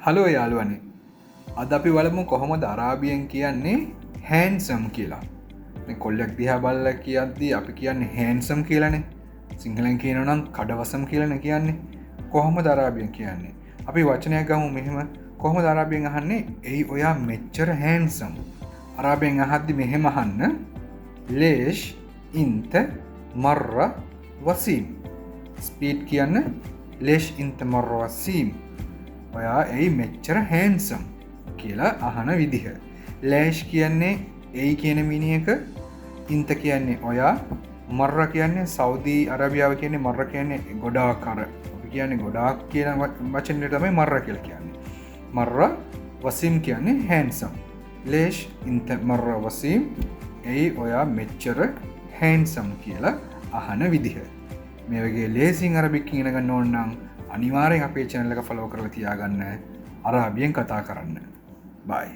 Hello යාළුවනේ, අද අපි බලමු කොහොමද අරාබියෙන් කියන්නේ හැන්සම් කියලා. මේ කොල්ලෙක් දිහා බලලා කියද්දී අපි කියන්නේ හැන්සම් කියලානේ. සිංහලෙන් කියනවා නම් කඩවසම් කියලානේ කියන්නේ. කොහොමද අරාබියෙන් කියන්නේ? අපි වචනයක් ගමු මෙහෙම. කොහොමද අරාබියෙන් අහන්නේ? එයි ඔයා මෙච්චර හැන්සම්? අරාබියෙන් අහද්දි මෙහෙම අහන්න. ලේෂ් ඉන්ත මර්ර වසීම්. ස්පීඩ් කියන්න ලේෂ් ඉන්ත මර්ර වසීම්. ඔයා ඇයි මෙච්චර හැන්සම් කියලා අහන විදිහ. ලෑෂ් කියන්නේ ඇයි කියන මිනිහක, ඉන්ත කියන්නේ ඔයා, මර්ර කියන්නේ සෞදි අරාබියාව කියන්නේ මර්ර කියන්නේ ගොඩාක්, අර අපි කියන්නේ ගොඩාක් කියන වචනේ තමයි මර්ර කියලා කියන්නේ. මර්ර වසීම් කියන්නේ හැන්සම්. ලේෂ් ඉන්ත මර්ර වසීම්, ඇයි ඔයා මෙච්චර හැන්සම් කියලා අහන විදිහ. මේ වගේ ලේසින් අරබික් ඉගෙන ගන්න ඕන නම් අනිවාර්යෙන් අපේ channel එක follow කරලා තියාගන්න. අරාබියෙන් කතා කරන්න. බයි.